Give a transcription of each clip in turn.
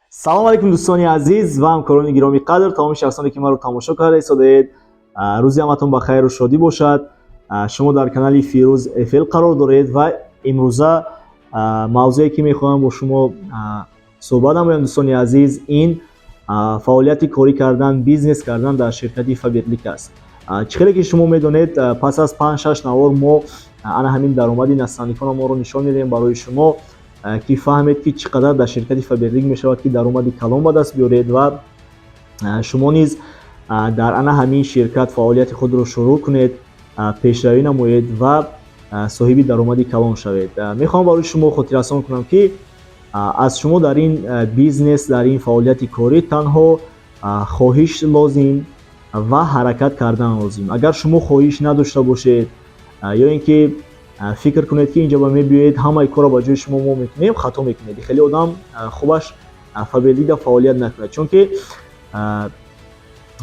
Салом алейкум, дӯстони азиз ва ҳамкорони гиромӣ қадр, тамоми шахсоне, ки маро тамошо карда истодаед. Рӯзи ҳаматон ба хайру шодӣ бошад. Шумо дар канали Фирӯз ФЛ қарор доред ва имрӯза мавзӯе, ки мехоҳам бо шумо суҳбат намоям, дӯстони азиз, ин фаъолияти корӣ кардан, бизнес кардан дар ширкати Фаберлик аст. Чӣ хеле ки шумо медонед, пас аз 5-6 навор мо ана ҳамин даромади наставниконамонро нишон медиҳем барои шумо, ки фаҳмед, ки чӣ қадар дар ширкати Фаберлик мешавад, ки даромади калон ба даст биёред ва шумо низ дар ана ҳамин ширкат фаъолияти худро шурӯъ кунед, пешравӣ намоед ва соҳиби даромади калон шавед. Мехоҳам барои шумо хотиррасон кунам, ки аз шумо дар ин бизнес, дар ин фаъолияти корӣ танҳо хоҳиш лозим ва ҳаракат кардан лозим. Агар шумо хоҳиш надошта бошед ё ин ки фикр кунед, ки инҷо ба мебиёед, ҳамаи корро ба ҷои шумо мо мекунем, хато мекунед. Хеле одам хубаш Фаберликда фаъолият накунад, чунки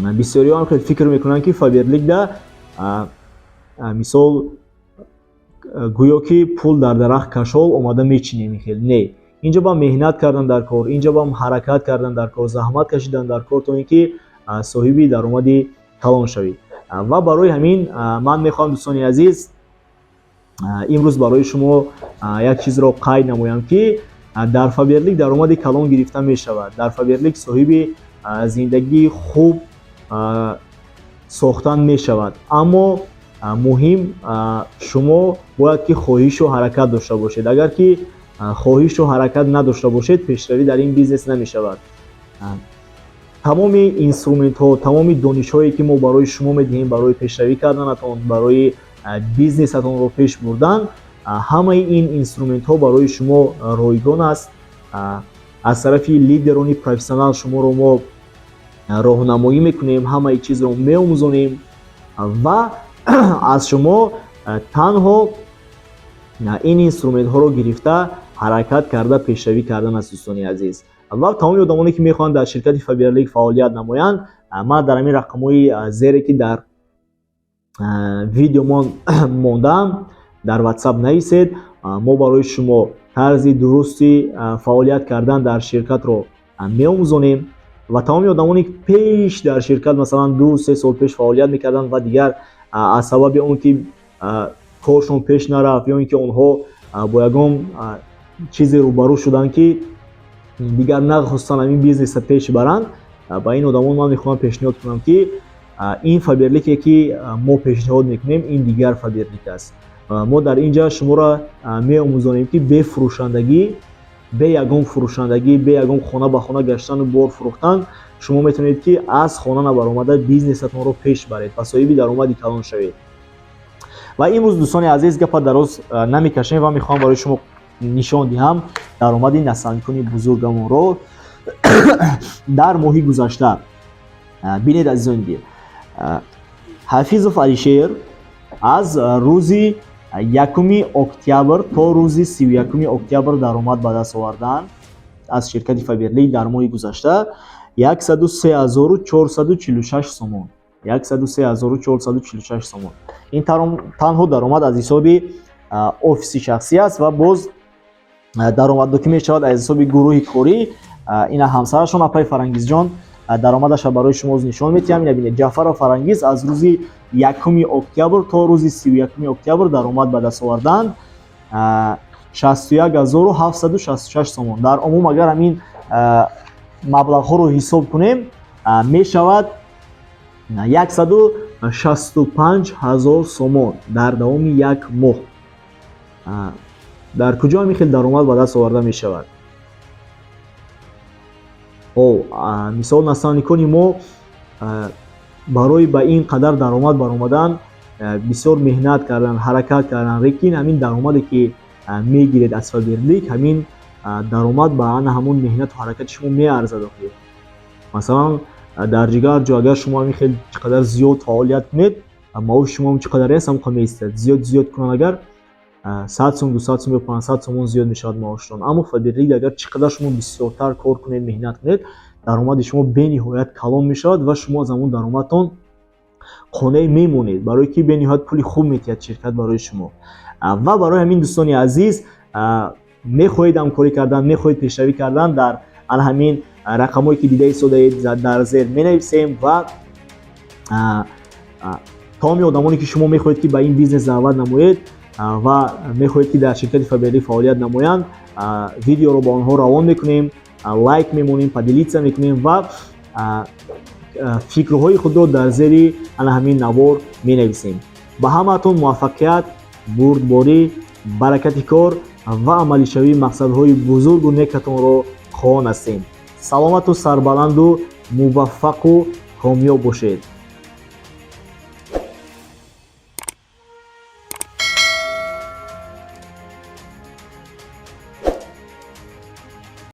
бисёриҳо ҳам хеле фикр мекунанд, ки Фаберликда, мисол, гӯё ки пул дар дарахт кашол омада мечинем. Хел не, инҷо ба меҳнат кардан дар кор, инҷо ба ҳаракат кардан дар кор, заҳмат кашидан дар кор, то ин ки соҳиби даромади калон шавӣ. Ва барои ҳамин ман мехоҳам, дӯстони азиз, имрӯз барои шумо як чизро қайд намоям, ки дар Фаберлик даромади калон гирифта мешавад, дар Фаберлик соҳиби зиндагии хуб сохтан мешавад, аммо муҳим, шумо бояд ки хоҳишу ҳаракат дошта бошед. Агар ки хоҳишу ҳаракат надошта бошед, пешравӣ дар ин бизнес намешавад. Тамоми инструментҳо, тамоми донишҳое, ки мо барои шумо медиҳем барои пешравӣ карданатон, барои бизнесатонро пеш бурдан, ҳамаи ин инструментҳо барои шумо ройгон аст. Аз тарафи лидерони профессионал шуморо мо роҳнамоӣ мекунем, ҳамаи чизро меомӯзонем ва аз шумо танҳо ин инструментҳоро гирифта, ҳаракат карда, пешравӣ кардан аст, дӯстони азиз. Ва тамоми одамоне, ки мехоҳанд дар ширкати Фаберлик фаъолият намоянд, ман дар ҳамин рақамҳои зере, ки дар видеомон мондаам, дар WhatsApp нависед. Мо барои шумо тарзи дурусти фаъолият кардан дар ширкатро меомӯзонем. Ва тамоми одамоне, ки пеш дар ширкат, масалан, 2-3 сол пеш фаъолият мекарданд ва дигар аз сабаби он ки коршон пеш нарафт ё ин ки онҳо бо ягон чизе рӯбарӯ шуданд, ки дигар нахостанд ҳамин бизнеса пеш баранд, ба ин одамон ман мехоҳам пешниҳод кунам, ки ин Фаберлике, ки мо пешниҳод мекунем, ин дигар Фаберлик аст. Мо дар ин ҷа шуморо меомӯзонем, ки бе фурӯшандагӣ, бе ягон фурӯшандагӣ, бе ягон хона ба хона гаштану бор фурӯхтан шумо метавонед, ки аз хона набаромада бизнесатонро пеш баред ва соҳиби даромади калон шавед. Ва имрӯз, дӯстони азиз, гапа дароз намекашем ва мехоҳам барои шумо нишон диҳам даромади наставникони бузургамонро дар моҳи гузашта. Бинед, азизони дил, Ҳафизов Алишер аз рӯзи 1 октябр то рӯзи 31 октябр даромад ба даст оварданд аз ширкати Фаберлик дар моҳи гузашта 103 446 сомон, 103 446 сомон. Ин танҳо даромад аз ҳисоби офиси шахсӣ аст ва боз даромаднокӣ мешавад аз ҳисоби гурӯҳи корӣ. Ина ҳамсарашон, апаи Фарангизҷон, даромадаша барои шумо нишон медиҳам. Ина бинед, Ҷаъфаров Фарангиз аз рӯзи 1 октябр то рӯзи 31 октябр даромад ба даст оварданд 61 766 сомон. Дар умум, агар ҳамин маблағҳоро ҳисоб кунем, мешавад 165 000 сомон дар давоми як моҳ. Дар куҷо ҳамин хел даромад ба даст оварда мешавад? Мисол, наставникони мо барои ба ин қадар даромад баромадан бисёр меҳнат кардан, ҳаракат кардан. Лекин ҳамин даромаде, ки мегиред аз Фаберлик, ҳамин даромад ба ана ҳамон меҳнату ҳаракати шумо меарзад охир. Масалан, дар ҷигар ҷо агар шумо ҳамин хел чӣ қадар зиёд фаъолият кунед, маоши шумо чӣ қадар аст, ҳамон қадар меистад. Зиёд зиёд кунанд, агар 100 сом, 200 сом ё 500 сомон зиёд мешавад маоштон. Аммо Фаберлик агар чӣ қадар шумо бисёртар кор кунед, меҳнат кунед, даромади шумо бениҳоят калон мешавад ва шумо аз ҳамон даромадтон қонеъ мемонед, барое ки бениҳоят пули хуб метиҳад ширкат барои шумо. Ва барои ҳамин, дӯстони азиз, мехоҳед ҳамкорӣ кардан, мехоҳед пешравӣ кардан дар ана ҳамин Рақамҳое ки дида истодаед, дар зер менависем ва тамоми одамоне, ки шумо мехоҳед, ки ба ин бизнес даъват намоед ва мехоҳед, ки дар ширкати Фаберлик фаъолият намоянд, видеоро ба онҳо равон мекунем, лайк мемонем, поделиться мекунем ва фикрҳои худро дар зери ана ҳамин навор менависем. Ба ҳамаатон муваффақият, бурдборӣ, баракати кор ва амалишавии мақсадҳои бузургу некатонро хоҳон ҳастем. Саломату сарбаланду муваффақу комёб бошед.